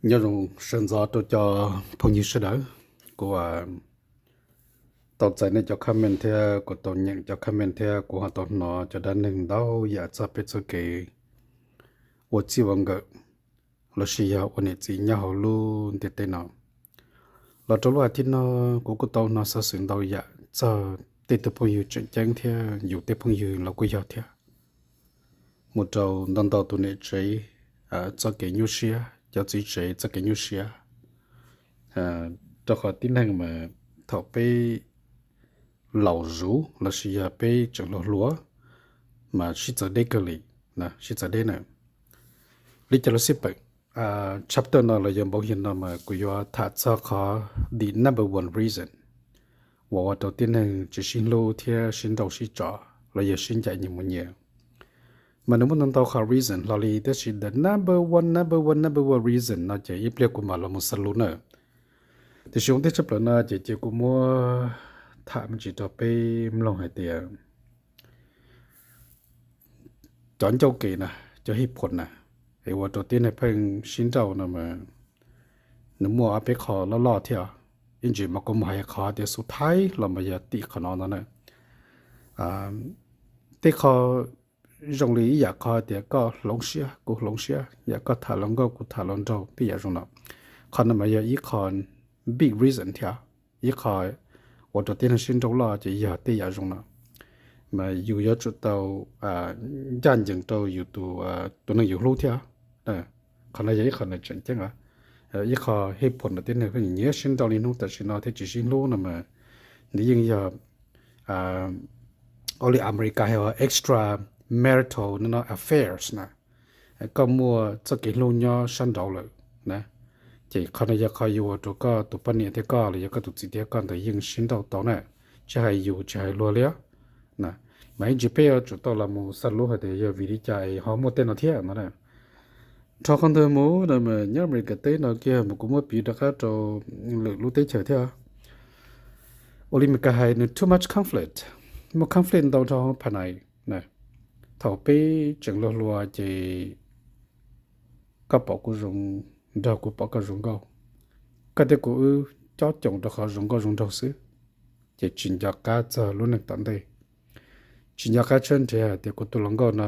Nyob zoo sawv ntxov rau cov phooj ywg sawv daws. Kuv tau txais nej cov comment thiab kuv tau nyeem cov comment thiab kuv ho tau hnov cov dab neeg ntau yam txog peb txoj kev ua txij ua nkawm lossis yog ua niam txiv nyob hauv lub ntiaj teb no. Los rau lub as thiv no, kuv kuj tau hnov xov xwm ntau yam txog tej tug phooj ywg tseem ceeb thiab yus tej phooj ywg los kuj yog thiab, mus rau ntau ntau tus niam tsev txoj kev nyuaj siab, cov txiv tsev txoj kev nyuaj siab. Rau qhov tib neeg mas thaum peb laus zuv lossis yog peb tseem hluas hluas mas sib txawv deb kawg li, sib txawv deb na. Li cas los xij peem, chapter no los yog npau hiam no mas kuv yuav tham txog qhov the number one reason uas ua rau tib neeg tsis sib hlub thiab sib nrauj sib tso los yog sib ncaim nyias mus nyias. Mas nws muaj ntau ntau qhov reason hlo li, tab sis the number one, number one, number one reason no ces ib pliag kuv mam los mus xav lus na. Tiam sis ua ntej tshaj plaws no ces cia kuv muab tham me ntsis rau peb mloog hais tias cov ncauj kev na, cov hej phuam na, es ua rau tib neeg pheej sib nrauj no mas nws muaj ob peb qho loj loj thiab. Ib ntsis mas kuv mus hais qhov tias xu thaib los mas yog tim qhov no no na. Tej qho zoo li ib yam qhov tias koj hloov siab kuv hloov siab, yam koj tham hluas nkauj kuv tham hluas nraug, tej yam zoo no. Qhov no mas yog ib qho big reason thiab, ib qho ua rau tib neeg sib nrauj loj ces yog tej yam zoo no. Mas yus yuav tsum tau ncaj ncees rau yus tus, tus neeg yus hlub thiab. Qhov no yog ib qho nws tseem ceeb, ib qho hej phuam ntawm tib neeg pheej nyiam sib nrauj li hnub tam sim no thiab tsis sib hlub no mas nws yeej yog ua li America hais ua extramarital no affairs na. Koj muaj txoj kev hlub nyob sab nraud lawm na, ces qhov no yog qhov yuav ua rau koj tus poj niam thiab koj los yog koj tus txiv thiab koj ntawd yeej sib nrauj tau na. Tsis hais yus tsis hais luag li na. Mas ib ntsis peb yuav tsum tau los mus xav lus hais tias yog vim li cas es ho muaj tej no thiab no na. Rho qhov ntawd mus no mas nyob America teb no kiag mas kuv muab piv rov qab rau lwm lub teb chaws thiab. Ua li Meskas hais nws too much conflict, muaj conflict ntau nrho phaj nais. Thaum peb tseem hluas hluas ces koj pom kuv zoo nraug kuv pom koj zoo nkauj, koj thiab kuv wb cob coom rau qhov zoo nkauj zoo nraug xwb, ces tsis nco qab txog lub neej tom ntej. Tsis nco qab tshawb nrhiav hais tias kuv tus hluas nkauj no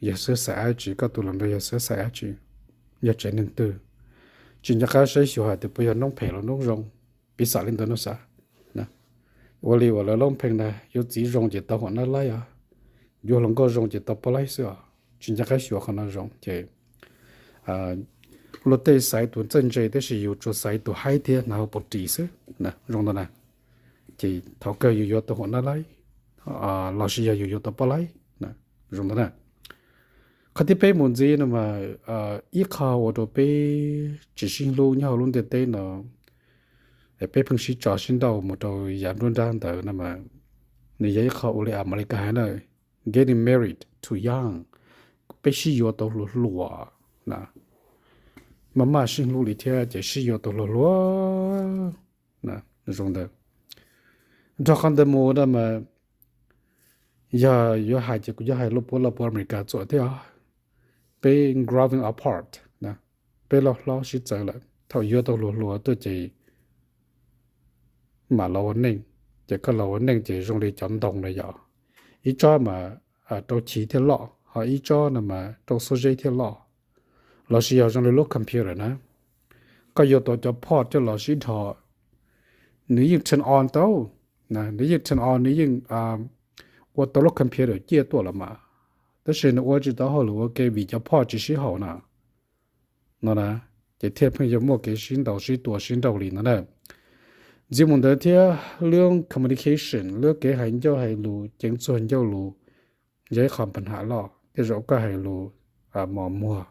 yog xwb xaiv dab tsi, koj tus hluas nraug yog xwb xaiv dab tsi, yog tsev neeg twg. Tsis nco qab saib xyuas hais tias puas yog noob phem los noob zoo, piv xam li ntawd no xav. Ua li uas lawv loob pheej na, yuav txiv zoo ces tau huam nab laib os, yuav hluas nkauj zoo ces tau poj laib xwb os. Tsis nco qab xyuas qhov no zoo ces luag tej xaiv tus txawj ntse tab sis yus tsuas xaiv tus haib thiab hnav hauv paus ris xwb, zoo ntawd na. Ces thaum kawg yus yuav tau huam nab laib lossis yog yus yuav tau poj laib, zoo ntawd na. Qhov thib peb mus ntxiv no mas ib qho ua rau peb tsis sib hlub nyob hauv lub ntiaj teb no, peb pheej sib tso sib nrauj mus rau yav nruab nrab ntawd no mas nws yog ib qho ua li America hais na, getting married too young, peb sib yuav tau hluas hluas na. Maj maj sib hlub li thiab ces sib yuav tau hluas hluas na, zoo ntawd. Nrog qhov ntawd mus no mas yog yuav hais ces kuv yuav hais lub puab loj puab America txuam thiab os. Peb growing apart, peb loj hlob sib txawv lawm, thaum yuav tau hluas hluas tuaj ces mam los ua neej. Ces koj los ua neej ces zoo li cov ntoo na yom, ib tsob mas rau chiv thiaj loj, ho ib tsob no mas rau xuab zeb thiaj loj. Lossis yog zoo li lub computer na, koj yuav tau cov port coj los sib dhos, nws yeej turn on tau, nws yeej turn on, nws yeej ua tau lub computer ciaj tuaj los mas, tab sis nws ua tsis tau hauj lwm ua ke vim cov port tsis sib haum na. No na, ces thiaj pheej yuav muaj kev sib ntaus sib tua sib nrauj li no na. Ntxiv mus ntawd thiab, lub communication, lub kev hais ncauj hais lus, ceev txuag ncauj lus, yog ib qho pab ham loj. Tej zaum koj hais lus mos muag,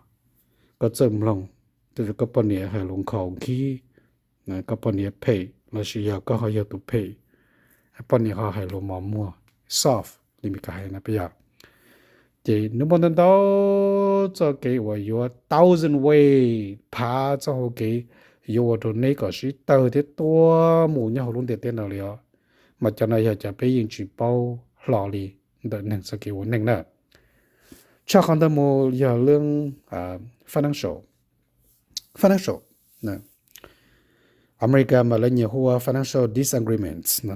koj txawj mloog, tej zaum koj poj niam hais lus nkhaus nkhib, koj poj niam phem lossis yog koj ho yog tus phem, poj niam ho hais lus mos muag, soft li Meskas hais na peb yog. Ces nws muaj ntau ntau txoj kev uas yuav thousand way, phav txoj hau kev yuav ua rau neb kom sib tawg thiab tuag mus nyob hauv lub ntiaj teb no li os. Mas cov no yog cov peb yeej tsis paub hlo li ntawm neeg txoj kev ua neej na. Tshaj qhov ntawd mus yog lub financial. financial, America mas lawv nyiam hu ua financial disagreements no,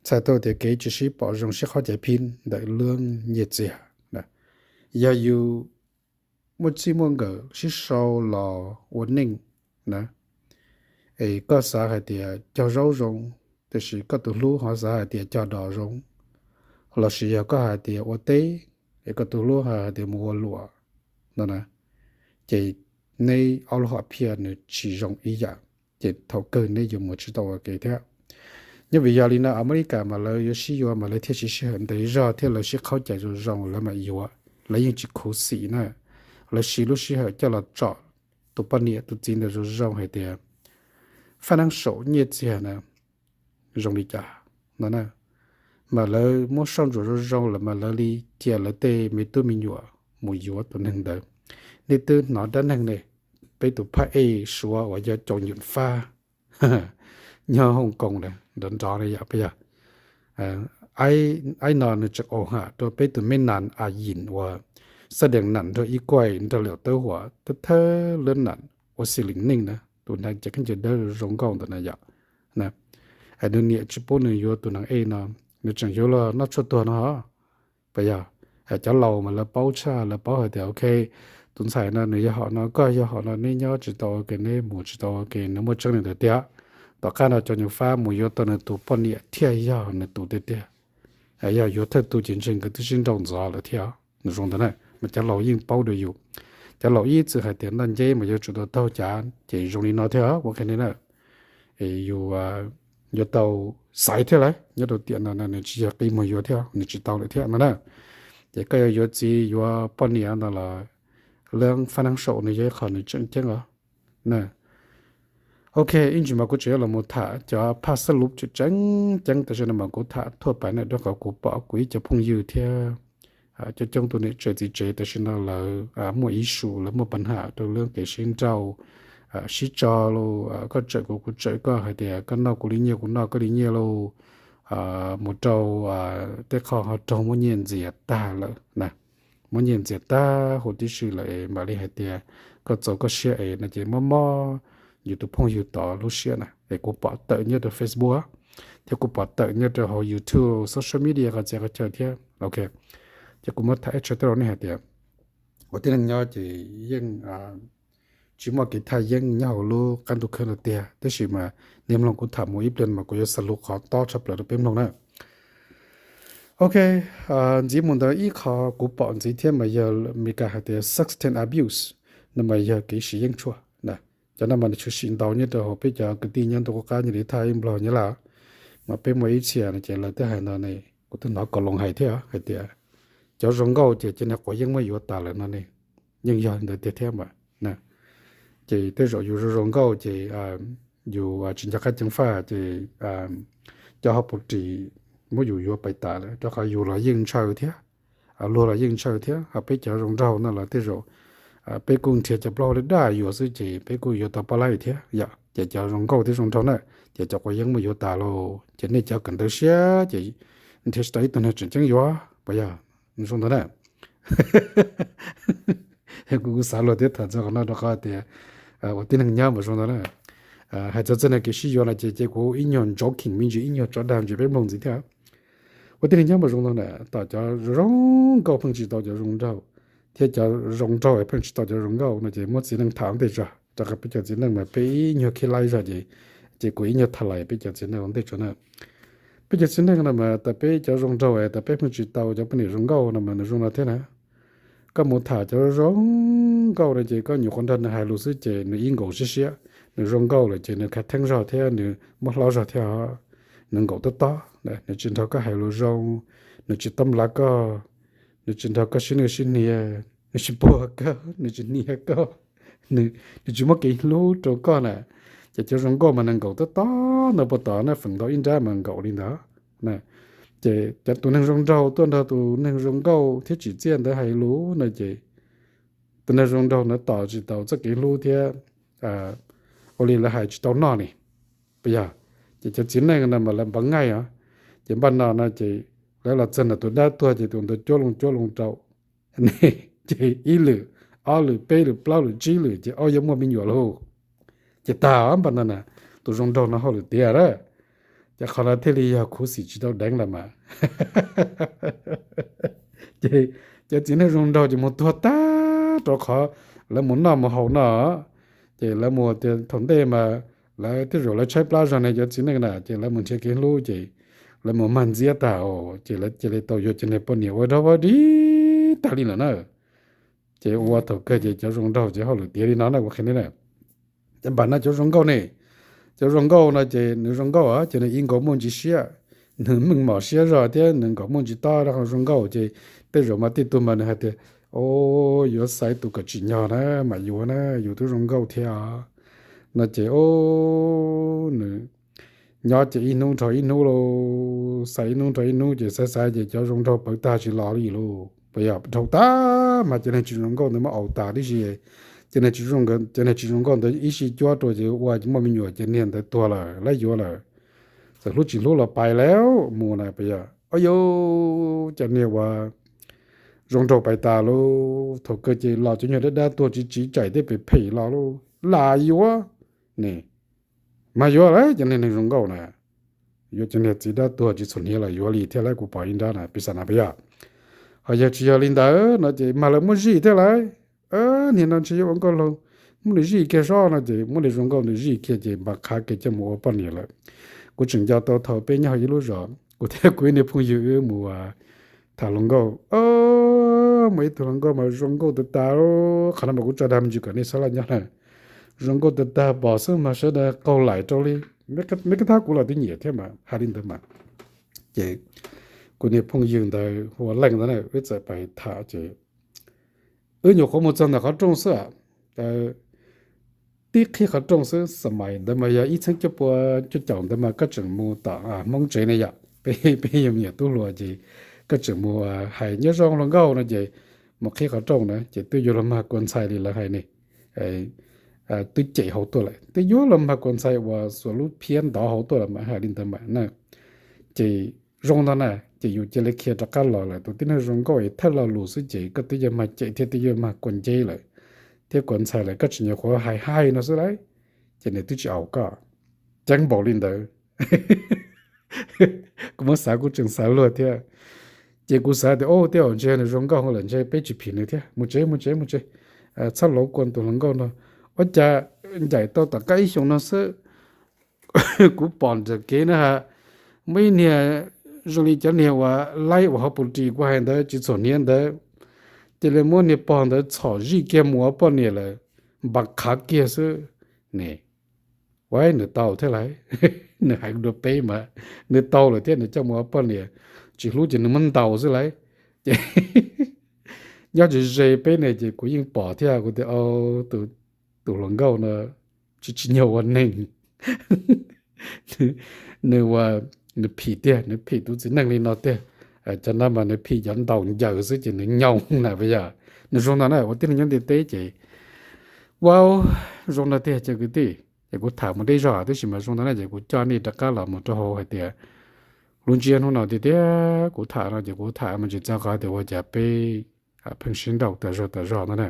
txhais tau tias kev tsis sib pom zoo sib qhaub cais phib ntawm lub nyiaj txiag. Yog yus muaj txij muaj nkawm sib sau los ua neej na, es koj xav hais tias cog zaub zoo, tiam sis koj tus hlub ho xav hais tias cog dos zoo, lossis yog koj hais tias ua teb, es koj tus hlub hais tias mus ua luam no na, ces neb ob lub hom phiaj nws tsis zoo ib yam, ces thaum kawg neb yuav mus tsis tau ua ke thiab. Nyob vim yog li no Amelikas mas lawv yuav sib yuav mas lawv thiaj tsis sij hawm ntev zog thiab lawv sib qhaub cais zoo zoo lawv mam yuav, lawv yeej tsis khuv xim na. Lawv siv lub sij hawm coj los tsom tus poj niam tus txiv ntawd zoo zoo hais tias financial, nyiaj txiag na, zoo li cas no na, mas lawv muab soj ntsuam zoo zoo lawm mas lawv li cia lawv tej me tub me nyuam mus yuav tus neeg ntawd. Nej twb hnov dab neeg ne, peb tus phaj ej Suav uas yog Cau Nyuj Fab nyob Hong Kong na, nrov nrov na yom, puas yog? Aib no nws tseem au ham rau peb tus me nam a yim uas xab dees nam nrog ib kuaij nrog liam tawb huam thawj thawj lab nam ua xis lim neej na, tus nam ces kheej cia dawb zoo nkauj ntawm na yom. Nws niam tsis pub nws yuav tus nam ej no, nws tseem yuav luag noj tshuaj tuag no ho. Puas yog? Cov laus mas lawv paub tshaj, lawv paub hais tias ok, tus ntxhais no nws yog hom no, koj yog hom no, neb nyob tsis tau ua ke, neb mus tsis tau ua ke, nws muaj tseeb li ntawd tiag. Tom qab no Cau Nyuj Fab mus yuav tau nws tus poj niam thiaj yog nws tus tiag tiag. Yog yuav thawj tug ces ntshe nkawd twb sib nrauj ntxov lawm thiab. Nws zoo ntawd na, mas cov laus yeej paub dua yus. Cov laus ib txwm hais tias noj nceb mas yuav tsum tau taug cav, ces zoo li no thiab ua qhia nej na. Es yus yuav tau xaiv thiab lauj, nyob rau tiam no nws tsis yog qi muag yuav thiab, nws tsis tau lawm thiab no na. Ces koj yuav yuav txiv yuav poj niam no los lawv financial nws yog ib qho nws tseem ceeb os. Ok, ib ntsis mas kuv tseem yuav los mus tham cov phaj xab luv tseem tseeb ceeb, tam sim no mas kuv tham thuaj pais na, rau qhov kuv pom kuv ib cov phooj ywg thiab coob coob tus niam tsev txiv tsev tam sim no lawv muaj issue, lawv muaj pab ham rau lub kev sib nrauj, sib tso lauj, koj tsawm kuv kuv tsawm koj, hais tias koj noj kuv li nyiaj kuv noj koj li nyiaj lauj, mus rau tej qho ho raug muab nyiaj ntxias tag lawm na. Muab nyiaj ntxias tag huv tib si lawm es mam li hais tias koj txaus koj siab es no ces mob mob yus tus phooj ywg tod lub siab na. Es kuv pom tawm nyob rau Facebook thiab kuv pom tawm nyob rau hauv YouTube, social media qhov txhia qhov chaw thiab. Ok, ces kuv muab tham ib tshaj teb rau nej hais tias ua tib neeg nyob ces yeej tsis muaj kev thaj yeeb nyob hauv lub qab ntuj khwb no tiag, tab sis mas nej mloog kuv tham mus ib pliag mas kuv yuav xav lus qhov tob tshaj plaws rau peb mloog na. Ok, ntxiv mus ntawd ib qho kuv pom ntxiv thiab mas yog Meskas hais tias substance abuse, no mas yog kev siv yeeb tshuaj. Cov no mas nws tshwm sim ntau nyob rau hauv peb cov kwv tij nyob ntuj qub qab nyob li Thaib Nplog Nyab Laj, mas peb muaj ib txhia no ces lawv twb hais ntawd ne, kuv twb hnov Kaus Loos hais thiab hais tias cov zoo nkauj ces cov niag quav yeeb muab yuav tas lawm no ne, yeej yog ntawd tiag thiab mas. Ces tej zaum yus zoo zoo nkauj ces yus tsis nco qab ceev faj ces cov hauv paus ris muab yus yuav pais tas lawm, rau qhov yus los yeej ntshaw thiab, luag los yeej ntshaw thiab. Ho peb cov zoo nraug no los tej zaum peb kuj nrhiav cov plaub hau daj yuav xwb ces peb kuj yuav tau pab laib thiab yom. Ces cov zoo nkauj thiab zoo nraug na, ces cov quav yeeb muab yuav tas lauj, ces nej cov kawm ntawv siab ces nrhiav tsis tau ib tug neeg tseem ceeb yuav, puas yog? Zoo ntawd na. Kuv xav luag thiab tham txog qhov no rau qhov tias ua tib neeg nyob mas zoo ntawd na. Hais txog txog niag kev sib yuav no ces ces kuv ib nyuag joking me ntsis, ib nyuag tso dag ntsis peb mloog ntxiv thiab. Ua tib neeg nyob mas zoo ntawd na, tom cov zoo nkauj pheej tsis tau cov zoo nraug, thiab cov zoo nraug pheej tsis tau cov zoo nkauj no ces muab txiv neej tham ua ntej tso, rau qhov peb cov txiv neej mas peb ib nyuag khib laib zog ces, ces kuv ib nyuag tham lais peb cov txiv neej ua ntej tso na. Peb cov txiv neej no mas tas peb cov zoo nraug tas peb pheej tsis tau cov poj niam zoo nkauj no mas nws zoo no thiab na. Koj mus tham cov zoo nkauj no ces koj nyuam qhuav nrog nws hais lus xwb ces nws ib nkaus siab siab, nws zoo nkauj lawm ces nws khav theeb zog thiab nws muab hlob zog thiab, nws nkaum tob tob, nws tsis nrog koj hais lus zoo, nws tsis toob lab koj, nws tsis nrog koj sib nwj sib hnia, nws tsis puag koj, nws tsis hnia koj, nws tsis muab kev hlub rau koj na. Ces cov zoo nkauj mas nws nkaum tob tob ntawd puag tod na, feem ntau ib nrab mas nkaum li ntawd. Ces cov tus neeg zoo nraug tuaj nrog tus neeg zoo nkauj thiab tsim txiaj ntawd hais lus no ces tus neeg zoo nraug ntawd tos tsis tau txoj kev hlub thiab ua li lawv hais tsis tau noj li, puas yog? Ces cov txiv neej no mas lawv npaj nqaij os, ces npaj no no ces lawv los txog ntawm tus dab tuag ces tus ntawd cuab loo cuab loo rau, ces ib lwm ob lwm peb lwm plaub lwm tsib lwm ces ob yuav muaj me nyuam lauj. Ces tag npaj ntawd na, tus zoo nraug no hauj lwm tiav lawm. Ces qhov no thiaj li yog khuv xim tsis tau deev lawm mas. Ces cov txiv neej zoo nraug ces mus tuag tag rau qhov lawv mus noj mus haus no. Ces lawv mus tias thaum ntej mas lawv tej zaum lawv tshaib plab zog ne cov txiv neej na, ces lawv mus nrhiav kev hlub ces lawv mus mag ntxiab tag ces lawv cia li tau yuav cov niag poj niam ua dog ua dig tag li lawm na. Ces ua thaum kawg ces cov zoo nraug ces hauj lwm tiav li no na ua qhia ne na. Ces npam no cov zoo nkauj ne, cov zoo nkauj no ces nws zoo nkauj ces nws ib nkaus muaj ntsis siab, nws meej mom siab zog thiab nws nkaus muaj ntsis tob rau qhov zoo nkauj ces tej zaum mas tej tug mas nws hais tias, o, yuav xaiv tus kom tsim nyog na mas yuav na, yus twb zoo nkauj thiab no ces, o, nws nyob ces ib hnub nrho ib hnub lauj, xaiv ib hnub nrho ib hnub ces xaiv xaiv ces cov zoo nraug pawv tag tsis los li lauj. Puas yog? Dhau tag mas cov neeg tsis zoo nkauj ntawd muab aus tas tib si. Cov neeg tsis zoo nkauj ntawd ib sij cuab rau ces ua muaj me nyuam ces niag ntawd tuag lawm, lawv yuav lawm. Txawm hlub tsis hlub los pais lawm mus na puas yog? Au yau, cov niag uas zoo nraug pais tas lauj, thaum kawg ces los cov nyuag dab dab tuag tsis tsiv tsaim thiab phem phem los lauj, lam yuav ne. Mas yuav lawm cov niag neeg zoo nkauj na, yuav cov niag txiv dab tuag tsis txhuam hniav los yuav li thiab lawm, kuv pom ib nrab na, piv xam na puas yog? Ho yog tsis yog li ntawd no ces mas lawv muab zij thiab lawm. Niag no ntshe yuav ua nkauj laug, muab nws zij kiag seb no ces muab niag zoo nkauj ntawd zij kiag ces npam qhav kiag coj mus ua poj niam lawm. Kuv tseem nco tau thaum peb nyob hauv ib lub zos, kuv thiab kuv ib niag phooj ywg wb mus tham hluas nkauj, muaj ib tug hluas nkauj mas zoo nkauj tas tas, qhov no mas kuv tso dag me ntsis kom nej sawv daws nyob na. Zoo nkauj tas tas pom xwb mas sawv daws qaug laim rau li. Meb kab thab kuv los twb nyiam thiab mas hais li ntawd mas. Ces kuv niag phooj ywg ntawd hu ua Leej ntawd na, wb txawm pais tham ces wb nyuam qhuav mus txog ntawm qhov rooj xwb, tib qhib qhov rooj xwb, xas mais ntawd mas yog ib txhiab cuaj pua cuaj caum ntawd mas koj tseem mus tom Hmoob tsev ne yom, peb peb yog me nyuam tub hluas ces koj tseem mus hais nyob zoo hluas nkauj no ces mus qhib qhov rooj na ces twb yuav luag mag kua ntxhais li lawv hais ne, twb cem hauv tuaj lawm, twb yuav luag mag kua ntxhais uas xuas lub phiab ntov hauv tuaj lawm mas hais li ntawd mas na. Ces zoo ntau na ces yus cia li khiav rov qab los lawm, tus tib neeg zoo nkauj es thawj lo lus xwb ces koj twb yuav mag cem thiab twb yuav mag kua nceb lawm, thiab kua ntxhais lawm koj tseem nyuam qhuav hais hais no xwb lauj, ces nws twb tsis aus koj. Ceeb npaum li ntawd. Kuv muab xav kuv tseem xav luag thiab. Ces kuv xav tias, o, tej zaum ntshe nws zoo nkauj lawm ntshe peb tsis phim nws thiab, mus tsev mus tsev mus tsev, txhob lauv kua tus hluas nkauj no. Ua cas ncaim tau tom qab ib xyoos no xwb, kuv pom ntawm kev na ha, muaj ib niag zoo li cov niag uas laib uas hauv pus ris kuv hais ntawd tsis txhuam hniav ntawd, cia li muab niag pog ntawd txhom zij kiag mus ua poj niam lawm, npam qhav kiag xwb ne. Ua nws tau thiab lauj, nws hais dua peb mas nws tau lawm thiab nws coj mus ua poj niam, tsis hlub ces nws muab ntaus xwb lauj. Ces nyob ze ze peb ne ces kuv yeej pom thiab kuv tias, tus hluas nkauj no tsis tsim nyog ua neeg. Nws ua, nws phim tiag, nws phim tus txiv neej li no tiag. Cov no mas nws phim cov ntaus ncaws xwb ces nws nyoos na puas yog? Nws zoo ntau na, ua tib neeg nyob ntiaj teb ces, ua, zoo ntau tiag cov kwv tij. Ces kuv tham mus deb zog tab sis mas zoo ntau na ces kuv coj nej rov qab los mus rau hauv hais tias lub ntsiab hnub no tiag tiag kuv tham no ces kuv tham mas tsis txog qhov tias ua cas peb pheej sib nrauj tas zog tas zog no na.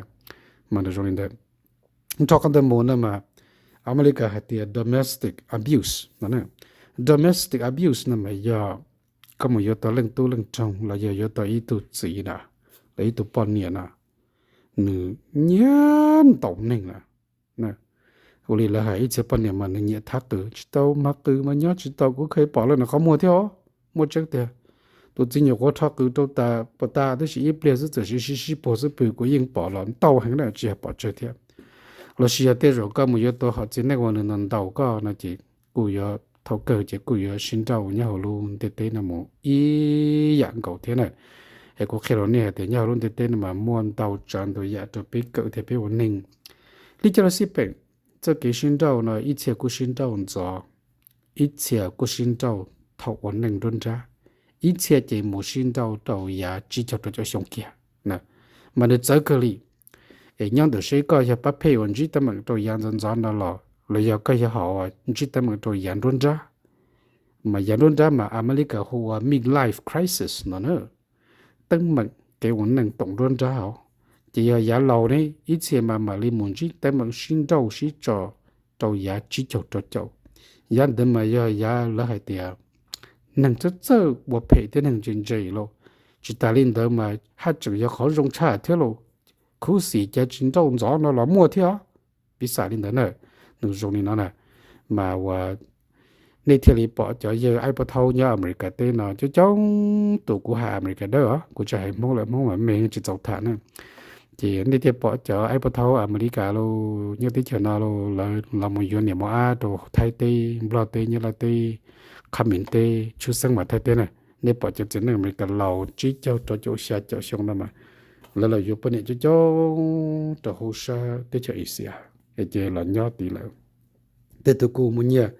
Mas nws zoo li ntawd. Nrho qhov ntawd mus no mas Amelikas hais tias domestic abuse no. Domestic abuse no mas yog koj mus yuav tau leej tub leej roog los yog yuav tau ib tug txiv na, los ib tug poj niam na, nws nyiam ntaus neeg na. Ua li lawv hais ib txhia poj niam mas nws nyiam thab qws, tsis tau mag qws mas nyob tsis tau, kuv kheev pom lawm nws qhov muag thiab os. Muaj tseeb tiag, tus txiv nyuam qhuav rho qws rau tas puas tas tab sis ib pliag xwb txawm sib sib sib puag xwb pw, kuv yeej pom los ntau heev na tsis yog pom tsawg thiab. Los sis yog tej zaum koj mus yuav tau hom txiv neej uas nws ntaus ntaus koj no ces kuj yuav thaum kawg ces kuj yuav sib nrauj nyob hauv lub ntiaj teb no mus ib yam nkaus thiab na. Es kuv qhia rau nej hais tias nyob hauv lub ntiaj teb no mas muaj ntau tsav ntau yam rau peb kawm thiab peb ua neeg. Li cov lus xij peem, txoj kev sib nrauj no ib txhia kuj sib nrauj ntxov, ib txhia kuj sib nrauj thaum ua neej nruab nrab, ib txhia ces mus sib nrauj rau yav tsib caug rau caum xyoo kiag. Mas nws txawv kawg li. Es nyob ntawm seb koj yog pab phej uas ntsib teeb meem rau yav ntxov ntxov no los los yog koj yog hom uas ntsib teeb meem rau yav nruab nrab. Mas yav nruab nrab mas Amelikas hu ua midlife crisis no na. Teeb meem kev ua neej tom nruab nrab os. Ces yog yav laus ne ib txhia mas mam li mus ntsib teeb meem sib nrauj sib tso rau yav tsib caug rau caum. Yav ntawd mas yog yav lawv hais tias neeg txawj txawj ua phem thiab neeg ntse ntse lauj. Tsis tas li ntawd mas haj tseem yog qhov zoo tshaj thiab lauj, khuv xim cas tsis nrauj ntxov no los muaj thiab. Piv xam li ntawd na, nws zoo li no na, mas ua nej thiaj li pom cov yawg Eiffel Tower nyob Amelikas teb no coob coob tus. Kuv hais Amelikas dawb os, kuv tsis hais Hmoob lawm, Hmoob mas me tsis txaus tham na. Ces nej thiaj pom cov Eiffel Tower Amelikas los nyob teb chaws no los lawv los mus yuav niam mus ab rau Thaib teb, Nplog teb, Nyab Laj teb, Qhab Mees teb, tshwj xeeb mas Thaib teb na. Nej pom cov txiv neej Amelikas laus tsib caug rau caum xya caum xyoo no mas lawv los yuav poj niam coob coob rau hauv sab teb chaws Asia, es ces los nyob tid lawm. Tej tug kuj muaj nyiaj,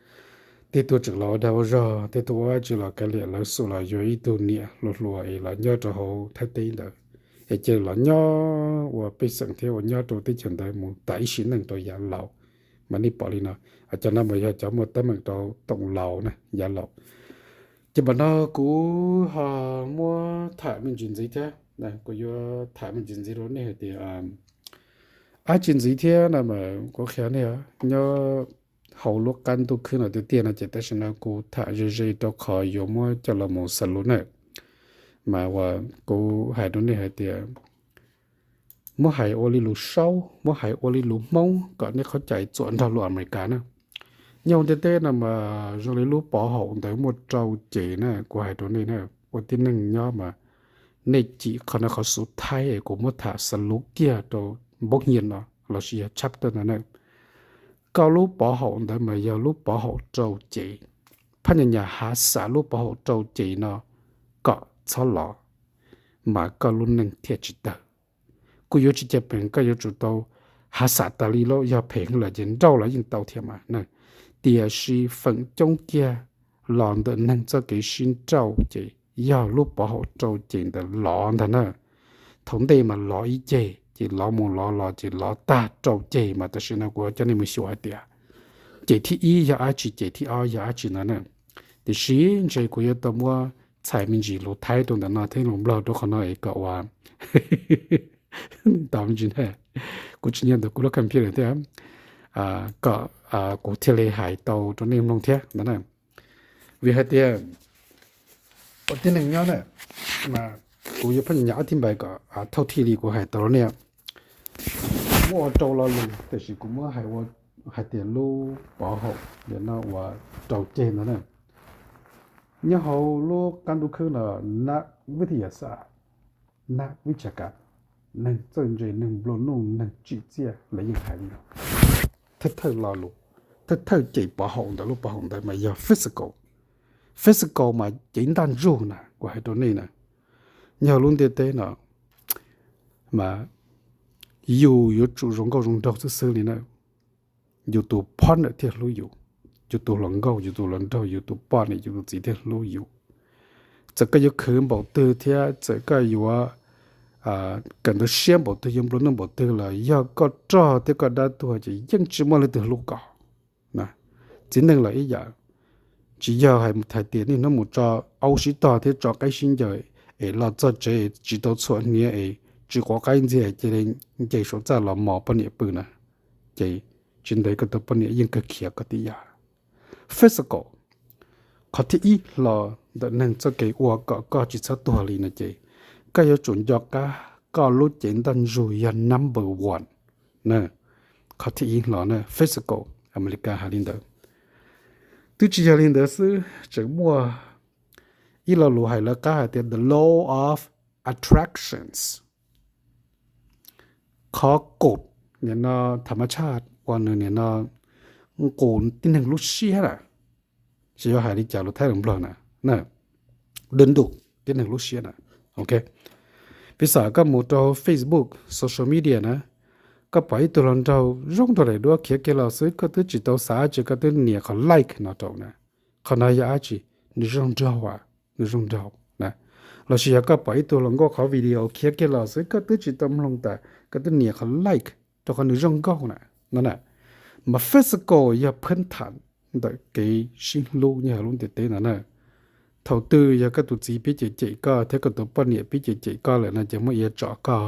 tej tug tseem los ua dag ua zog, tej tug ua dab tsi los kav liam, lawv xub los yuav ib tug niam hluas hluas es los nyob rau hauv Thaib teb ntawd, es ces los nyob ua pej xeem thiab ua nyob rau teb chaws ntawd mus tas ib sim neej rau yav laus. Mas nej pom li no, cov no mas yog cov muaj teeb meem rau toom laus na, yav laus. Ces npam no kuv ho muab tham me ntsis ntxiv thiab, kuv yuav tham me ntsis ntxiv rau nej hais tias dab tsi ntxiv thiab no mas kuv qhia nej nyob hauv lub qab ntuj khwb no tiag tiag no ces tam sim no kuv tham ze ze rau qhov yuav muab coj los mus xav lus na. Mas uas kuv hais rau nej hais tias muab hais ua li lus Saub, muab hais ua li lus Hmoob kom nej qhov cai txuam nrog lus Amelikas na. Nyob hauv ntiaj teb no mas zoo li lub pov haum ntawd muaj rau ces na, kuv hais rau nej na, ua tib neeg nyob mas nej cim qhov no qhov xub thaib es kuv muab tham xav lus kiag rau npoob hias no lossis yog chapter no na. Koj lub pov haum ntawd mas yog lub pov haum rau ces, phab nyas nyas hav xam lub pov haum rau ces no kom txhob los, mas koj lub neej thiaj tsis tawg. Kuj yuav tsis caj peem, koj yuav tsum tau hav xam tas li lauj, yog phem heev lawm ces nrauj los yeej tau thiab mas na. Tiam sis feem coob kiag los ntawm neeg txoj kev sib nrauj ces yog lub pov haum rau ces ntawd lov ntag na. Thaum ntej mas lov ib ceg ces lov mus lov los ces lov tag rau ceg mas tam sim no kuv coj nej mus xyuas hais tias ceg thib ib yog dab tsi, ceg thib ob yog dab tsi ntawd na. Tiam sis ntshe kuv yuav tau muab txhais me ntsis lus Thaib rau ntawm no thiab lus Nplog rau qhov no es kom ua tau me ntsis na. Kuv tsis nyiam ntawm kuv lub computer thiab, kom kuv thiaj li hais tau rau nej mloog thiab ntawd na. Vim hais tias ua tib neeg nyob na, mas kuv yuav phab nyas nyas ob thib npaim kom thauj thij li kuv hais tau rau nej. Muab ua rau lo lus tiam sis kuv muab hais ua hais tias lub pov haum ntawm no uas rau ceg ntawd na. Nyob hauv lub qab ntuj khwb no, nab vib thib yam xam, nab vib tsa kam, neeg txawj ntse, neeg nplua nuj, neeg tsim txiaj lawv yeej hais li no. Thawj thawj lo lus, thawj thawj ceg pov haum ntawm lub pov haum ntawd mas yog physical. Physical mas cev ntaj ntsug na, kuv hais rau nej na, nyob hauv lub ntiaj teb no mas yus yuav tsum zoo nkauj zoo nraug xwb xwb li na, yus tus partner thiaj hlub yus, yus tus hluas nkauj, yus tus hluas nraug, yus tus poj niam, yus tus txiv thiaj hlub yus. Txawm koj yuav khwv npaum twg thiab txawm koj yuav kawm ntawv siab npaum twg, yuav nplua nuj npaum twg los yog koj rog thiab koj dab tuag ces yeej tsis muaj leej twg hlub koj. Txiv neej los ib yam, tsis yog hais tias niaj hnub mus tso aub sib tog thiab tso qaib sib ncaws es los txog tsev tsis tau txhuam hniav es tsis quav qaib ntxiag cia li nce saum txaj los mos poj niam pw na, ces tsis ntev koj tus poj niam yeej kawg khiav koj tib yam. Physical, qhov thib ib hlo ntawm neeg txoj kev ua kom koj tsis txhob tuag li no ces koj yuav tsum nco qab koj lub cev ntaj ntsug yog number one na. Qhov thib ib hlo na, physical, Amelikas hais li ntawd. Twb tsis yog li ntawd xwb, tseem muaj ib lo lus hais lawv qab hais tias the law of attractions. Qhov kaum nim no tha mab tshaj uas nws nim no nqus tib neeg lub siab na, tsis yuav hais li cas lus Thaib lus Nplog na, dwb ntuj tib neeg lub siab na. Ok, piv xam koj mus rau Facebook, social media na, koj pom ib tug hluas nraug zoo nraug daim duab khiav kiag los xwb koj twb tsis tau xav dab tsi koj twb nias qhov like no rau na. Qhov no yog dab tsi? Nws zoo nraug, nws zoo nraug na. Lossis yog koj pom ib tug hluas nkauj qhov video khiav kiag los xwb koj twb tsis tau mloog tas koj twb nias qhov like rau qhov nws zoo nkauj na, no na. Mas physical yog phab thas ntawm kev sib hlub nyob hauv lub ntiaj teb no na. Thaum twg yog koj tus txiv pib cem cem koj thiab koj tus poj niam pib cem cem koj lawm no ces muab iav tsom koj,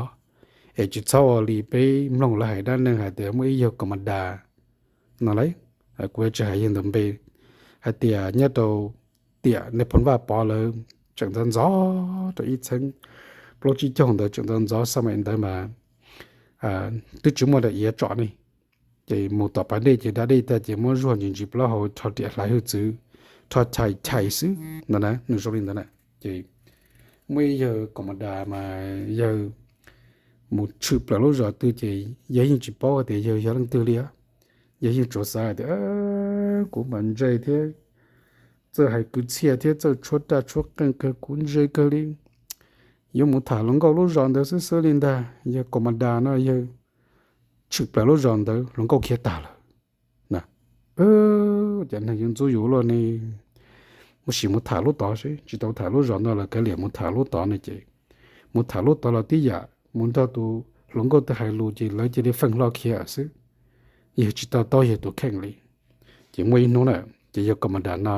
Es tsis txhob ua li peb mloog lawv hais dab neeg hais tias muaj ib yawg Kaum Mas Das no lauj, kuv yuav tsis hais yawg ntawd npe, hais tias nyob rau tiam Nais Phoo Vaj Pov lawv tseem ntxov ntxov rau ib txheeb plaub tsib caug ntawd, tseem ntxov ntxov xab maim ntawd mas twb tsis muaj daim iav tsom ne. Ces mus tom pas dej ces da dej tag ces muab zuag ntsis ntsis plaub hau rho riam hlais hwj txwv, rho chais chais xwb no na, nws zoo li ntawd na. Ces muaj ib yawg Kaum Mas Das mas yawg mus tshwm plaws lub zos twg ces yawg yeej tsis paub tias yawg yog leej twg li. Yawg yeej tsuas xav tias kuv mas ntse thiab txawj hais kwv txhiaj thiab txawj tshuab raj tshuab qeej kawg, kuv ntse kawg li, yuav mus tham hluas nkauj lub zos ntawd xwb xwb li ntag. Yawg Kaum Mas Das no yawg tshwm plaws lub zos ntawd hluas nkauj khiav tag lawm. Cas neeg yuav ntxub yus luaj ne, mus sim mus tham lub tod seb, tsis tau tham lub zos no los kav liam mus tham lub tod no ces mus tham lub tod los tib yam, mus nrog tus hluas nkauj twg hais lus ces lawv cia li feej hlo khiav xwb. Yawg tsis to taub yawg tus kheej li. Ces muaj ib hnub na, ces yawg Kaum Mas Das no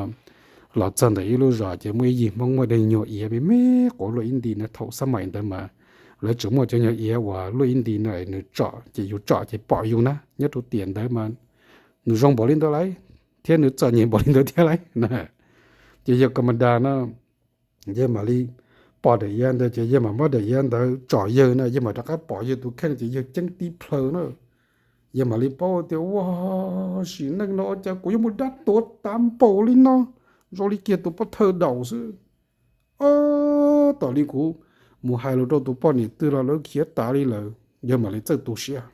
los txog ntawm ib lub zos ces muaj ib yig Hmoob muaj daim nyuag iav me me quav luaj ib nti na, thaum xab maim ntawd mas lawv tseem muaj cov nyuag iav uas luaj ib nti no nws tsom ces yus tsom ces pom yus na, nyob rau tiam ntawd mas nws zoo npaum li ntawd lauj, thiab nws txom nyem npaum li ntawd thiab lauj. Ces yawg Kaum Mas Das no yawg mam li pom daim iav ntawd ces yawg mam muab daim iav ntawd tsom yawg na, yawg mam rov qab pom yawg tus kheej ces yawg ceeb tib plhaw na. Yawg mam li paub tias ua sim neej no ua cas kuv yuav mus dab tuag tas npaum li no, zoo li kiag tus pov thawj daus xwb. Tom li kuv mus hais lus rau tus poj niam twg los lawv khiav tas li lawm, yawg mam li txawj tu siab.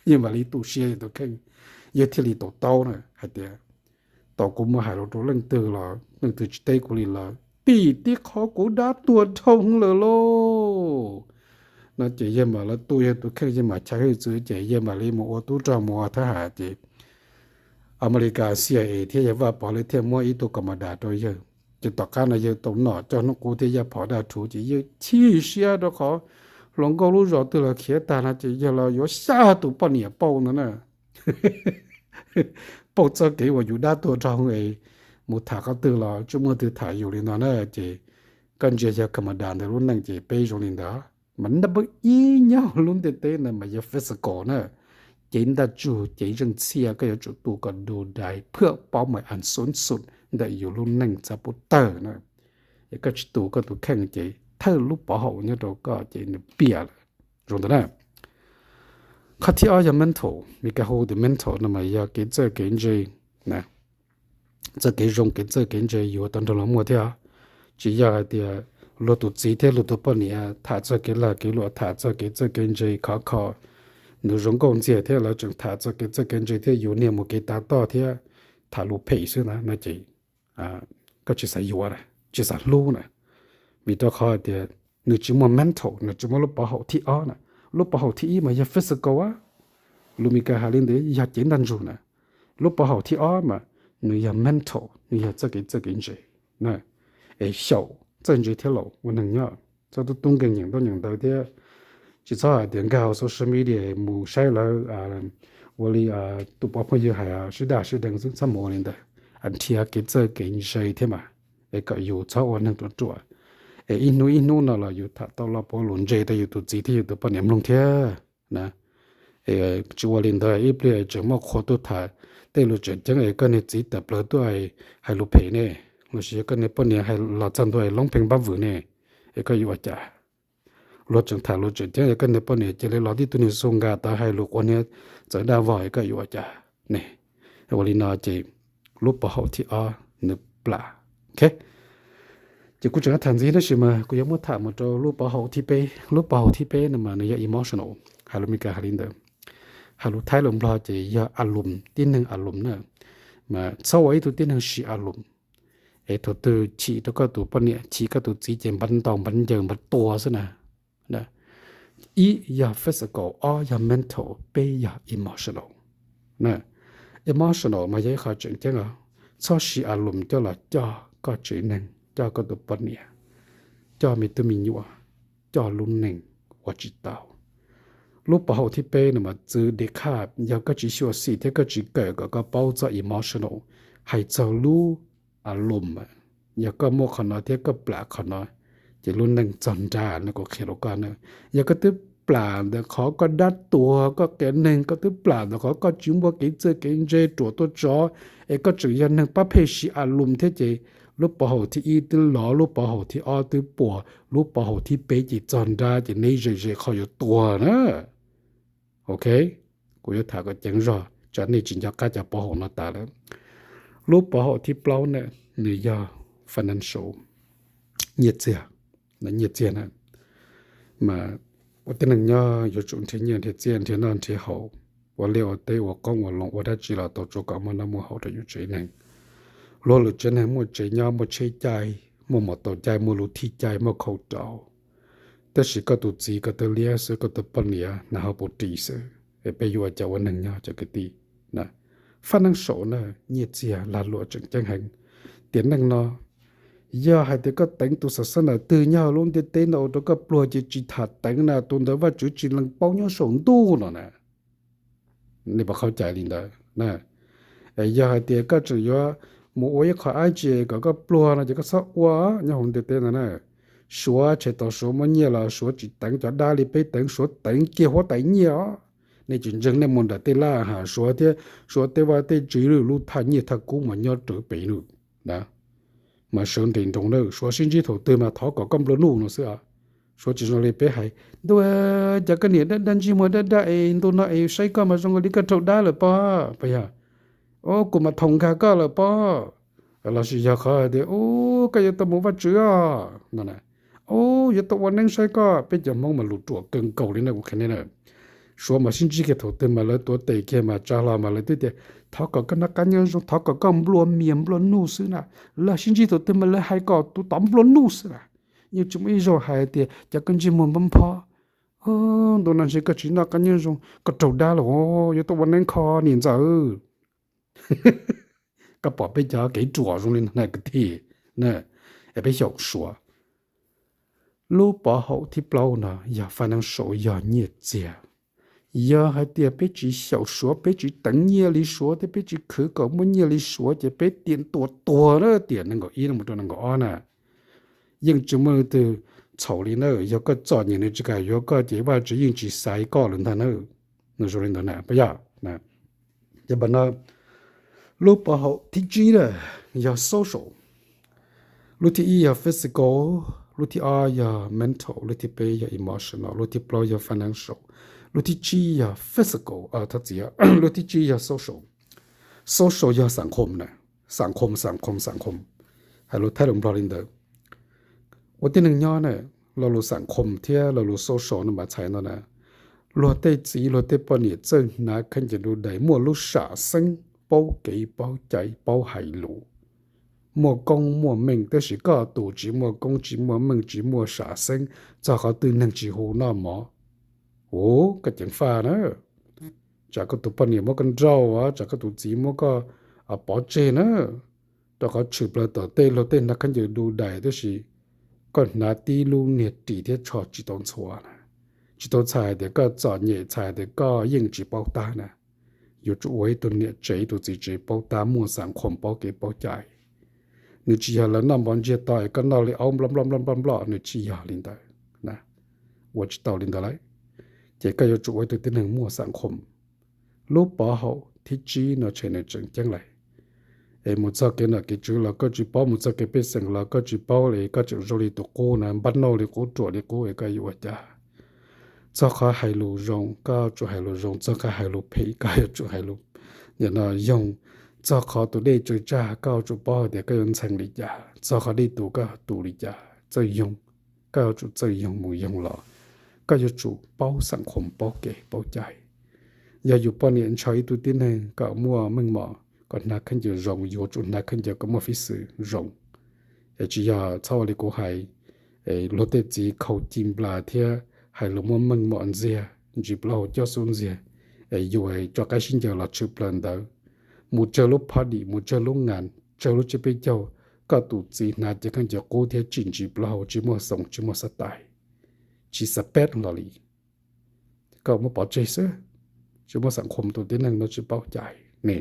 Yawg mam li tu siab yawg tus kheej, yawg thiaj li to taub na hais tias tom kuv mus hais lus rau leej twg los leej twg tsis teb kuv li lawm, tim tib qho kuv dab tuag dhau lawm lauj. No ces yawg mam li tu yawg tus kheej, yawg mam chais hwj txwv ces yawg mam li mus ua tub rog mus ua thab ham ces Amelikas C I A thiab yawg Vaj Pov lawv thiaj muab ib tug Kaum Mas Das rau yawg. Ces tom qab no yawg tau nom coj hnub qub thiab yaj phom daj rhuv ces yawg chim siab rau qhov hluas nkauj lub zos twg los khiav tag no ces yawg los yuav xya tus poj niam pauj no na. Pauj txoj kev uas yus dab tuag dhau es mus tham qhov twg los tsis muaj twg tham yus li no na. Ces koj ntsia yawg Kaum Mas Das ntawd lub neej ces peb zoo li ntawd. Mas number ib nyob lub ntiaj teb no mas yog physical na, cev ntaj tsug, cev zeej txhiaj, koj yuav tsum tu kom du dai, phwam paub mas an xun xun ntawm yus lub neej txav puv tawg na. Es koj tsis tu koj tus kheej ces thawj lub pov haum nyob rau koj ces nws piam lawm. Zoo ntawd na. Qhov thib ob yog mental, Mis Kas hu tias mental no mas yog kev txawj kev ntse na. Txoj kev zoo kev txawj kev ntse yuav tau nrog luag muaj thiab. Tsis yog hais tias luag tus txiv thiab luag tus poj niam tham txog kev lag kev luam, tham txog kev txawj kev ntse khov kho, nws zoo nkauj ntxiag thiab lawv tseem tham txog kev txawj kev ntse thiab yus niag mus kev tav toj thiab tham lus phem xwb na, no ces koj tsis xav yuav na, tsis xav hlub na. Vim rau qhov hais tias nws tsis muaj mental, nws tsis muaj lub pov haum thib ob na. Lub pov haum thib ib mas yog physical a, lus Mis Kas hais li ntawd yog cev ntaj ntsug na. Lub pov haum thib ob mas nws yog mental, nws yog txoj kev txawj kev ntse na. Es xyaum txawj ntse thiab laus ua neeg nyob, txhob tub tub nkeeg nyeem ntaub nyeem ntawv thiab. Tsis txhob hais tias nkag hauv social media mus saib lawv ua li tus pov phooj ywg hais sib daj sib deev xwb, txhob mus ua li ntawd. Nrhiav kev txawj kev ntse thiab mas, es kom yus txhob ua neeg ruam ruam, es ib hnub ib hnub no los yus tham tau lo puav lus ntse rau yus tus txiv thiab yus tus poj niam mloog thiab na. Tsis ua li ntawd ib pliag tseem muaj qhua tuaj tham tej lus tseem ceeb es koj niag txiv tawm plaws tuaj hais lus phem ne, lossis yog koj niag poj niam hais los txog ntua es loob pheej npab vwm ne, es koj yuav ua cas? Luag tseem tham lus tseem ceeb es koj niag poj niam cia li los tib tug niag xu nkas tod hais lus quav niag txawv daj vog es koj yuav ua cas ne? Ua li no ces lub pov haum thib ob nws plam. Ces kuv tseem tham ntxiv tab sis mas kuv yuav muab tham mus rau lub pov haum thib peb. Lub pov haum thib peb no mas nws yog emotional, hais lus Mis Kas hais li ntawd, hais lus Thaib lus Nplog ces yog a lum, tib neeg a lum na. Mas txhob ua ib tug tib neeg siv a lum, es thaum twg chim rau koj tus poj niam chim koj tus txiv ces npav ntaus npav ncaws npav tua xwb na. Ib yog physical, ob yog mental, peb yog emotional. Emotional mas yog ib qho tseem ceeb os. Txhob siv a lum coj los coj koj tsev neeg, coj koj tus poj niam, coj me tub me nyuam, coj lub neej ua tsis tau. Lub pov haum thib peb no mas txwv de khaj, yog koj tsis xyuam xim thiab koj tsis kawm kom koj paub txog emotional, hais txog lub a lum, yog koj muaj qhov no thiab koj plam qhov no, ces lub neej txog nrag no kuv qhia rau koj na. Yog koj twb plam ntawm qhov koj dab tuag koj qias neeg, koj twb plam ntawm qhov koj tsis muaj kev txawj kev ntse ruam tuaj tso, es koj tseem yog neeg pab phem siv a lum thiab ces lub pov haum thib ib twb lov, lub pov haum thib ob twb puas, lub pov haum thib peb ces txog nrab ces neb ze ze qhov yuav tuag na. Ok, kuv yuav tham kom ceev zog tsam nej tsis nco qab cov pov haum no tas lawm. Lub pov haum thib plaub na, nws yog financial, nyiaj txiag, nyiaj txiag na. Mas ua tib neeg nyob yuav tsum nrhiav nyiaj nrhiav txiaj, nrhiav noj nrhiav haus, ua liaj ua teb ua qoob ua loo ua dab tsi los tau tsua kom muaj noj muaj haus rau yus tsev neeg. Luag lwm tsev neeg muaj tsev nyob muaj tsheb caij, muaj mos taus caij, muaj lub thij caij, muaj khau rau. Tab sis koj tus txiv koj twb liab xwb, koj tus poj niam hnav hauv paus ris xwb, es peb yuav ua cas ua neeg nyob cov kwv tij? Financial na, nyiaj txiag lag luam tseem ceeb heev. Tiam neej no, yog hais tias koj teev tus xav xab nam twg nyob hauv lub ntiaj teb no ua rau koj pluag ces tsis tham teev na, tus ntawd Vajtswv tsis lees paub nyob saum ntuj no na. Nej puas qhov cai li ntawd? Es yog hais tias koj tseem yuav mus ua ib qho dab tsi kom koj pluag no ces koj txhob ua nyob hauv ntiaj teb no na. Suav tshem tau Suav muaj nyiaj los Suav tsis teev cov dab li peb teev, Suav teev kiag huab tais nyiaj os. Nej tsis ntseeg nej mus nram tej laj has Suav thiab, Suav tej vaj tej tsev lub thaj nyiaj thaj kub mas nyob rawv pem lawm na. Mas sawv nres nroos na, Suav sib ntsib thaum twg mas thov kom koj nplua nuj no xwb. Suav tsis zoo li peb hais, ntuj, cas koj niam dab dab ntsej muag dab dab es ntu no es saib koj mas zoo li koj raug dab lawm pob, puas yog? Kuv mas thoom nkag koj lawm pob. Lossis yog qhov hais tias, u, koj yuav tau mus Vajtswv os no, u, yuav tau ua neeb saib koj. Peb cov Hmoob mas lus ruam kawg nkaus li na, kuv qhia nej na. Suav mas sib ntsib kiag thaum twg mas lawv tuav tes kiag mas tsa hlo mas lawv twb tias, thov kom koj noj qab nyob zoo, thov kom koj nplua mias nplua nuj xwb na. Lawv sib ntsib thaum twg mas lawv hais kom tus tod nplua nuj xwb na. Yeej tsis muaj ib zaug hais tias, cas koj ntsej muag npab nphob, ntu no ntshe koj tsis noj qab nyob zoo, koj raug dab lawm, yuav tau ua neeb kho niam ntxawm. Koj pom peb cov kev ruam zoo li no na kwv tij, es peb xyaum Suav. Lub pov haum thib plaub no yog financial, yog nyiaj txiag. Yog hais tias peb tsis xyaum Suav, peb tsis teev nyiaj li Suav thiab peb tsis khwv kom muaj nyiaj li Suav ces peb tiam tuag tuag na, tiam nees nkaum ib no mus rau nees nkaum ob na. Yeej tsis muaj leej twg txhaum li na. Yog koj txom nyem nws tsis kam yuav koj ces Vajtswv yeej tsis xaiv koj lawm ntag na. Nws zoo li ntawd na, puas yog? Ces npam no, lub pov haum thib tsib na yog social. Lub thib ib yog physical, lub thib ob yog mental, lub thib peb yog emotional, lub thib plaub yog financial, lub thib tsib yog physical, thov txim, lub thib tsib yog social. Social yog xam khom na, xam khom, xam khom, xam khom, hais lus Thaib lus Nplog li ntawd. Ua tib neeg nyob na, lo lus xam khom thiab lo lus social no mas txhais no na, luag tej txiv luag tej poj niam txawj hnav khaub ncaws du dais, muaj lub sam xeeb, paub kev paub cai paub hais lus, muaj koob muaj meej, tab sis koj tus tsis muaj koob tsis muaj meej tsis muaj sam xeeb, txog qhov twg neeg tsis hu noj mov. Ua koj ceev faj na, tsam koj tus poj niam muab koj nrauj, tsam koj tus txiv muab koj pov tseg na. Rau qhov tshwm plaws tom tej luag tej hnav khaub ncaws du dais tab sis koj hnav tib lub niag ris thiab tsho tsis tau ntxhua na, tsis tau txhais tias koj txom nyem, txhais tias koj yeej tsis paub tab na. Yuav tsum ua ib tug niam tsev ib tug txiv tsev paub tab, muaj xam khom paub kev paub cai. Nws tsis yog lawv noj mov ntsiag to es koj noj li aub nploj nploj nploj nploj nploj, nws tsis yog li ntawd. Ua tsis tau li ntawd lawm. Ces koj yuav tsum ua ib tug tib neeg muaj xam khom. Lub pov haum thib tsib no tseem, nws tseem ceeb lawm. Es mus txog kev nom kev tswv los koj tsis paub, mus txog kev pej xeem los koj tsis paub li, koj tseem zoo li tus qub na, npab nauj li qub, ruam li qub es koj yuav ua cas? Txog qhov hais lus zoo koj yuav tsum hais lus zoo, txog qhov hais lus phem koj yuav tsum hais lus, nim no yoog. Txog qhov tus dej tsaws tsag koj yuav tsum paub hais tias koj yuav ntxhee li cas, txog qhov dej tus koj tu li cas, txawj yoog, koj yuav tsum txawj yoog mus yoog los. Koj yuav tsum paub xam khom paub kev paub cai. Yog yus poj niam ntshaw ib tug tib neeg kom muaj meej mom, kom hnav khaub ncaws zoo, yuav tsum hnav khaub ncaws kom muaj fib xwm zoo. Es tsis yog txhob ua li kuv hais, luag tej txiv khaus ci nplas thiab hais lus muaj meej mom ntxiag, ntsis plaub hau coj xub ntxiag, es yus tso qaib sib ncaws los tshwm plaws ntawd, mus tsawg lub phob dim, mus tsawg lub ngas, tsawg lub tsiab peb caug, koj tus txiv hnav cev khaub ncaws qub thiab tsim ntsis plaub hau tsis muaj xoom tsis muaj xab tais, tsis xab peb los li. Koj muab pov tseg xwb, tsis muaj xam khom, tus tib neeg no tsis paub cai ne.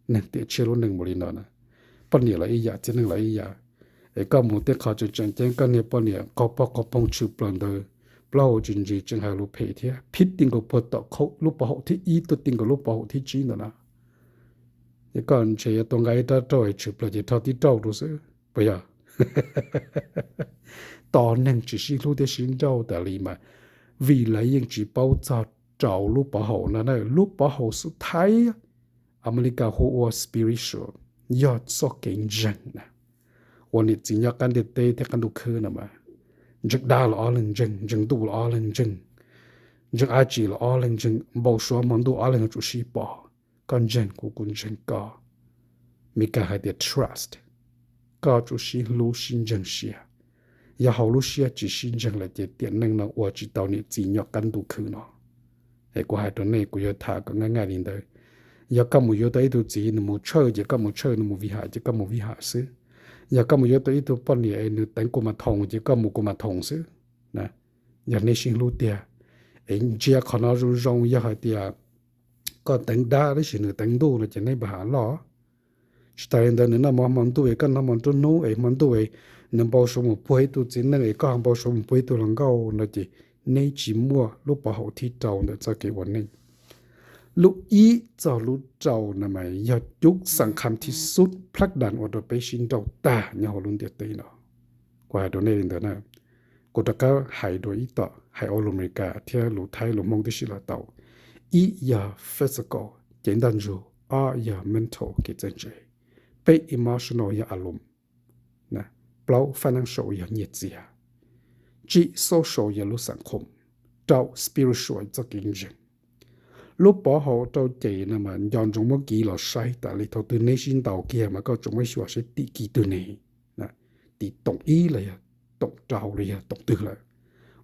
Neeg tiam tshiab lub neej mus li no na. Poj niam los ib yam, txiv neej los ib yam. Es koj mus tej qhov tseem tseem ceeb, koj niag poj niam qaug poj qaug poog tshwm plaws ntawd, plaub hau tsis ntsis tseem hais lus phem thiab, phib ti nkaus puag tom lub pov haum thib ib tuaj ti nkaus lub pov haum thib tsib ntawm no. Ces koj ntshe yuav tua nqa ib rab rauj es tshwm plaws ces rho tib rauj rau xwb, puas yog? Tos neeg tsis sib hlub thiab sib nrauj tas li mas vim lawv yeej tsis paub txog rau lub pov haum no na. Lub pov haum xub thawj Amelikas hu ua spiritual, yog txoj kev ntseeg na. Uas niam txiv nyob qab ntiaj teb thiab qab ntuj khwb no mas, ntseeg dab los ob leeg ntseeg, ntseeg ntuj los ob leeg ntseeg, ntseeg dab tsi los ob leeg ntseeg, npau suav hmo ntuj ob leeg yuav tsum sib pom. Koj ntseeg kuv, kuv ntseeg koj. Meskas hais tias trust, koj tsum sib hlub sib ntseeg siab. Yog hauv lub siab tsis sib ntseeg lawm ces tiam neej no ua tsis tau niam txiv nyob qab ntuj khwb no. Es kuv hais rau nej, kuv yuav tham kom nyaj nyaj li ntawd. Yog koj mus yuav tau ib tug txiv nws mus tshawj ces koj mus tshawj, nws mus vij ham ces koj mus vij ham xwb. Yog koj mus yuav tau ib tug poj niam es nws teev kuv mas thoom ces koj mus kuv mas thoom xwb. Yog nej sib hlub tiag, es ntsia qhov no zoo zoo, yog hais tias koj teev dab tab sis nws teev ntuj no ces nej npaj ham loj. Tsis tas li ntawd, nws noj mov hmo ntuj es koj noj mov nruab hnub, es hmo ntuj es nws npau suav mus puag ib tug txiv neej es koj ho npau suav mus puag ib tug hluas nkauj no ces neb tsis muaj lub pov haum thib rau ntawm txoj kev ua neej. Lub ib txog lub rau no mas yog cub xas kham thib xub plab das ua rau peb sib nrauj tag nyob hauv lub ntiaj teb no. Kuv hais rau nej li ntawd na. Kuv rov qab hais dua ib tom, hais ua lus Amelikas thiab lus Thaib lus Hmoob tib si los tau. Ib yog physical, cev ntaj ntsug. Ob yog mental, kev txawj ntse. Peb emotional yog alum. Plaub financial yog nyiaj txiag. Tsib social yog lub xam khoom. Rau spiritual txoj kev ntseeg. Lub pov haum rau ces no mas nco ntsoov muab kiv los saib tas li, thaum twg neb sib ntaus kiag mas koj tsuas muab xyuas saib tim kiv twg ne, tim toom ib los yog toom rau los yog toom twg lawm.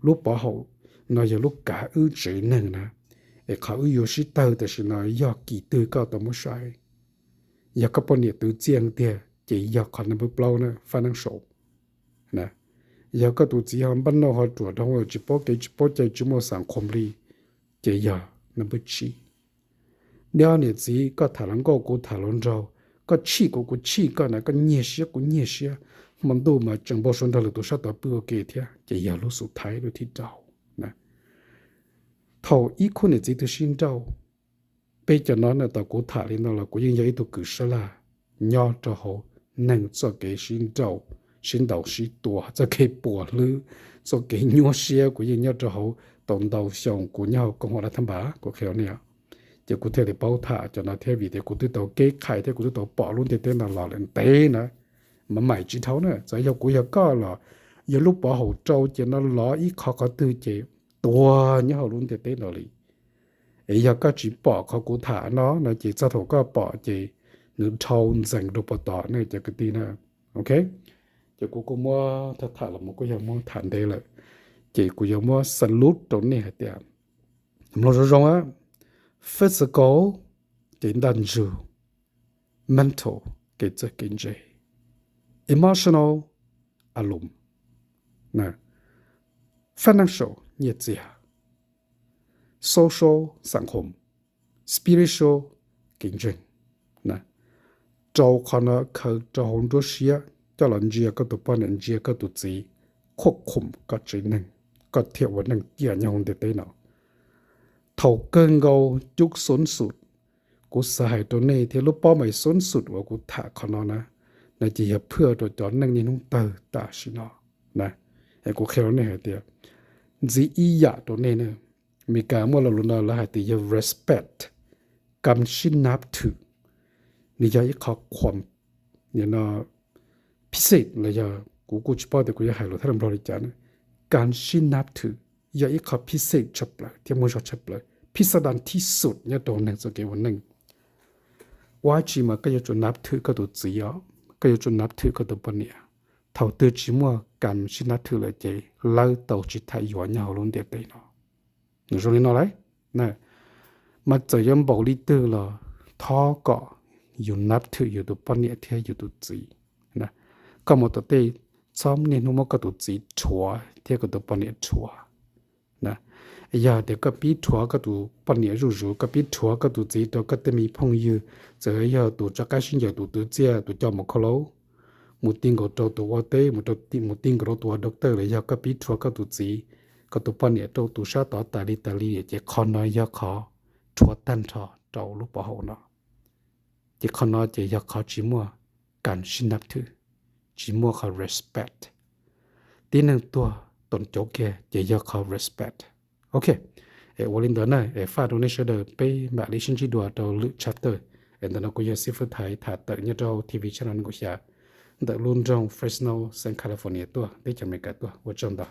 Lub pov haum no yog lub kav wb tsev neeg na, es qhov wb yuav sib tawg tam sim no yog kiv twg koj tau muab saib. Yog koj poj niam twv txiaj tiag ces yog qhov number plaub na, financial. Yog koj tus txiv ho npaj noj ho ruam dhau, tsis paub kev tsis paub cai, tsis muaj xam khoom li, ces yog number tsib. Neb ob niam txiv koj tham hluas nkauj kuv tham hluas nraug, koj tshij kuv kuv tshij koj na, koj nyiag siab kuv nyiag siab, hmo ntuj mas tseem npau suav nrog lwm tus sab tod pw ua ke thiab, ces yog lub xub thawj lub thib rau. Thaum ib khub niam txiv twg sib nrauj, peb cov no na, tau kuv tham li no los kuv yeej yog ib tug kws sab laj nyob rau hauv neeg txoj kev sib nrauj, sib ntaus sib tua, txoj kev puas hlwb, txoj kev nyuaj siab, kuv yeej nyob rau hauv tau ntau xyoo kuv nyob hauv koom haum Dab Thab Npas, kuv qhia nej. Ces kuv thiaj li paub tham cov no thiab, vim tias kuv twb tau keb qhais thiab kuv twb tau pom lub ntiaj teb no los lawm ntev na. Mas maim tsis dhau na, txawm yog kuv yog koj los yog lub pov haum rau ces no los ib qho qhov twg ces tuag nyob hauv lub ntiaj teb no li. Es yog koj tsis pom qhov kuv tham no no ces txog thaum koj pom ces nws dhau ntxees rau puag tod ne cov kwv tij na. Ok, ces kuv kuj muab tham tham los kuj yog muab tham ntev lawm, ces kuv yuav muab salute rau nej hais tias mloog zoo zoo, physical, kev ntaj ntsug, mental, kev txawj kev ntse, emotional, alum, financial, nyiaj txiag, social, xam khoom, spiritual, kev ntseeg. Rau qhov no khaws rau hauv nruab siab coj los ntsia koj tus poj niam, ntsia koj tus txiv, khuaj khum koj tsev neeg, koj thiaj ua neej ciaj nyob hauv ntiaj teb no. Thaum kawg nkaus cub xoob xum, kuv xav hais rau nej thiab lub pob mais xoob xum uas kuv tham qhov no na, no ces yog phwj rau cov neej niaj hnub tawg tam sim no na. Es kuv qhia rau nej hais tias, ntxiv ib yam rau nej na, Meskas muaj lo lus no lawv hais tias yog respect, kam sib nab thwm. Nws yog ib qho khuam phiv xej los yog kuv kuj tsis paub tias kuv yuav hais lus thab nplog li cas na. Kam sib nab thwm yog ib qho phiv xej tshaj plaws thiab muaj zog tshaj plaws, phiv xav dan thib xum nyob rau neeg txoj kev ua neej. Ua tsi mas koj yuav tsum nab thwm koj tus txiv os, koj yuav tsum nab thwm koj tus poj niam. Thaum twg tsis muaj kam sib nab thwm lawm ces lawv tau tsis tham yuav nyob hauv lub ntiaj teb no. Nws zoo li no lauj. Mas txawm yuav npaum li twg los thov kom yus nab thwm yus tus poj niam thiab yus tus txiv. Koj mus tom tej, txhob niaj hnub muab koj tus txiv rhuav thiab koj tus poj niam rhuav. Yog tias koj pib rhuav koj tus poj niam zuj zus, koj pib rhuav koj tus txiv rau koj tej me phooj ywg, txawm yog tus rov qab sib ncaws, tus twv txiaj, tus coj mus khaub hlab, mus ti nkaus rau tus ua teb, mus ti nkaus rau tus ua doctor los yog koj pib rhuav koj tus txiv, koj tus poj niam rau tus sab tod tas li tas li ces qhov no yog qhov rhuav tag nrho rau lub pov haum no. Ces qhov no ces yog qhov tsis muaj kam sib nab thwm, tsis muaj qhov respect. Tib neeg tuag tom cauv kiag ces yog qhov respect. Ok, es ua li ntawd na, es faj rau nej sawv daws, peb mam li sib ntsib dua rau lwm chapter. Es ntawm no kuv yog xib fwb Thaiv tham tawm nyob rau T V channel nees nkaum xya ntawm lub nroog Fresno, xeev California tuaj, teb chaws Amelikas tuaj. Ua tsaug ntau.